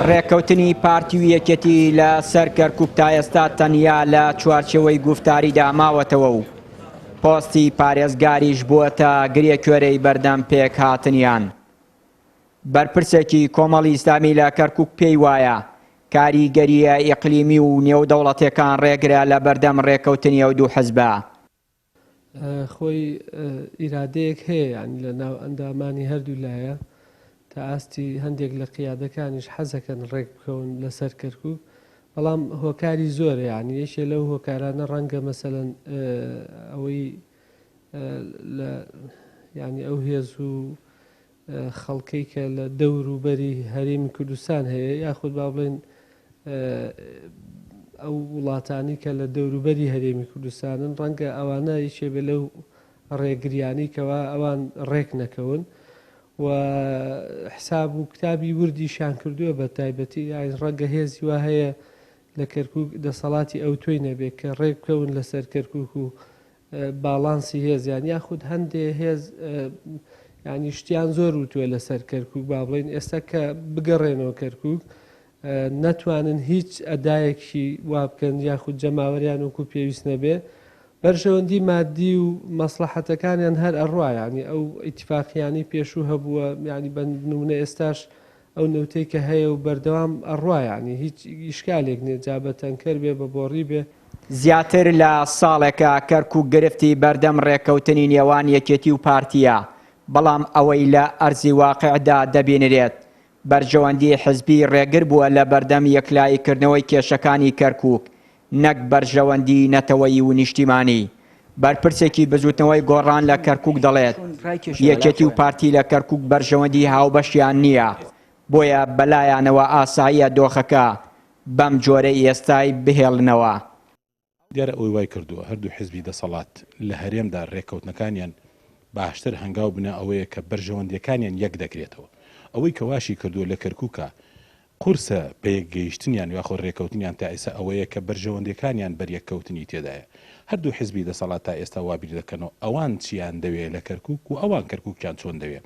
ڕێککەوتنی پارتی و یەکێتی لە سەر کەرکوک تا ئێستا تەنیا لە چوارچێوەی گوفتاریدا ماوەتەوە و پۆستی پارێزگاریش بووەتە گرێکوێرەی بەردەم پێکهاتنیان. بەرپرسێکی کۆمەڵی ئیسلامی لە کەرکوک پێی وایە کاریگەرییە ئیقلیمی و نێودەوڵەتیەکان ڕێگرە لە بەردەم ڕێککەوتنی ئەو دوو حزبە. خۆی ئیرادەیەک هەیە یانی لە ناو ئەندامانی هەردوو لایە تا ئاستی هەندێک لە قیادەکانیش حەزەکەن ڕێک بکەون لەسەر کەرکک بەڵام هۆکاری زۆرە یانی یەکێ لەو هۆکارانە ڕەنگە مەسەلەن ئەوەی لە یانی ئەو هێز و خەڵکەی کە لە دەور و بەری هەرێمی کوردستان هەیە یاخود با بڵێن ئەو وڵاتانی کە لە دەوروبەری هەرێمی کوردستانن ڕەنگە ئەوانە یەکێ بێ لەو ڕێگریانی کەوا ئەوان ڕێک نەکەون و حساب و کتابی وردیشان کردووە بە تایبەتی ڕەنگە هێزی وا هەیە لە کەرکک دەسەڵاتی ئەو تۆی نەبێت کە ڕێک بکەون لەسەر کەرکک و باڵانسی هێزیان یاخود هەندێ هێز ینی شتیان زۆر وتووە لەسەر کەرکک با بڵین ئێستا کە بگەڕێنەوە کەرکک نەتوانن هیچ ئەدایەکی وا بکەن یاخود جەماوەریان وەکو پێویست نەبێ بەرژەوەندی مادی و مەسلحەتەکانیان هەر ئەڕوا ینی ئەو ئیتفاقیانی پێشوو هەبووە ینی بە نمونە ئێستاش ئەو نەوتەی کە هەیە و بەردەوام ئەڕوا یانی هیچ ئیشکالێک نیە جا بە تەنکەر بێ بە بۆڕی بێ. زیاتر لە ساڵێکە کەرکوک گرفتی بەردەم ڕێککەوتنی نێوان یەکێتی و پارتییە، بەڵام ئەوەی لە ئەرزی واقیعدا دەبینرێت بەرژەوەندی حزبی ڕێگر بووە لە بەردەم یەکلاییکردنەوەی کێشەکانی کەرکوک نەک بەرژەوەندی نەتەوەیی و نیشتیمانی. بەرپرسێکی بزوتنەوەی گۆڕان لە کەرکوک دەڵێت، یەکێتی و پارتی لە کەرکوک بەرژەوەندی هاوبەشیان نییە، بۆیە بەلایانەوە ئاساییە دۆخەکە بەم جۆرەی ئێستای بهێڵنەوە. دیارە ئەوەی وای کردووە هەردوو حزبی دەسەڵات لە هەرێمدا رێککەوتنەکانیان باشتر هەنگاو بنێ ئەوەیە کە بەرژەوەندییەکانیان یەک دەگرێتەوە. ئەوەی کە واشی کردووە لە کەرکوکا قورسە بەیەکگەیشتنیان یاخۆ رێکەوتنیان تا ئێستا ئەوەیە کە بەرژەوەندیەکانیان بەریەککەوتنی تێدایە. هەردوو حزبی دەسەڵات تا ئێستا وا بیردەکەنەوە ئەوان چیان دەوێ لە کەرکوک و ئەوان کەرکوکیان چۆن دەوێ.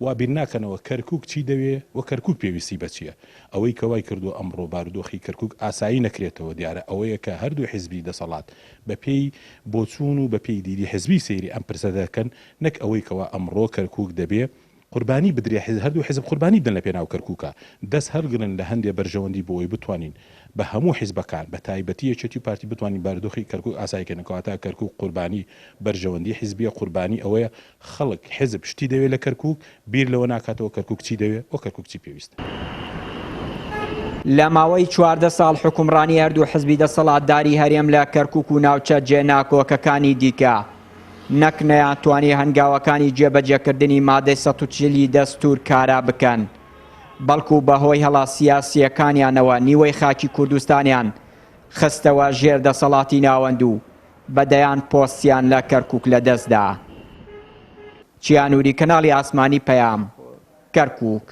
وا بیرناکەنەوە کەرکوک چی دەوێ و کەرکوک پێویستی بە چیە. ئەوەی کە وای کردووە ئەمڕۆ بارودۆخی کەرکوک ئاسایی نەکرێتەوە دیارە ئەوەیە کە هەردوو حزبی دەسەڵات بە پێی بۆچوون و بە پێی دیدی حزبی سەیری ئەم پرسە دەکەن نەک ئەوەی کەوا ئەمڕۆ کەرکوک دەبێ قوربانی بدرێ هەردوو حیزب قوربانی بدەن لە پێناو کەرکوکا دەست هەڵگرن لە هەندێ بەرژەوەندی بۆ ئەوەی بتوانین بە هەموو حیزبەکان بە تایبەتی یەکێتی و پارتی بتوانین بارودۆخی کەرکوک ئاسایی کەین کەواتە کەرکوک قوربانی بەرژەوەندی حیزبیە قوربانی ئەوەیە خەڵک حیزب شتی دەوێ لە کەرکوک بیر لەوە ناکاتەوە کەرکوک چی دەوێ و کەرکوک چی پێویستە. لە ماوەی 14 ساڵ حوکمڕانی هەردوو حزبی دەسەڵاتداری هەرێم لە کەرکوک و ناوچە جێناکۆکەکانی دیکە، نەک نەیانتوانی هەنگاوەکانی جێبەجێکردنی مادەی 140 ی دەستوور کارا بکەن، بەڵکو بەهۆی هەڵە سیاسییەکانیانەوە نیوەی خاکی کوردستانیان خستەوە ژێر دەسەڵاتی ناوەند و بە دەیان پۆستیان لە کەرکوک لەدەستدا. چیا نوری، کەناڵی ئاسمانی پەیام، کەرکوک.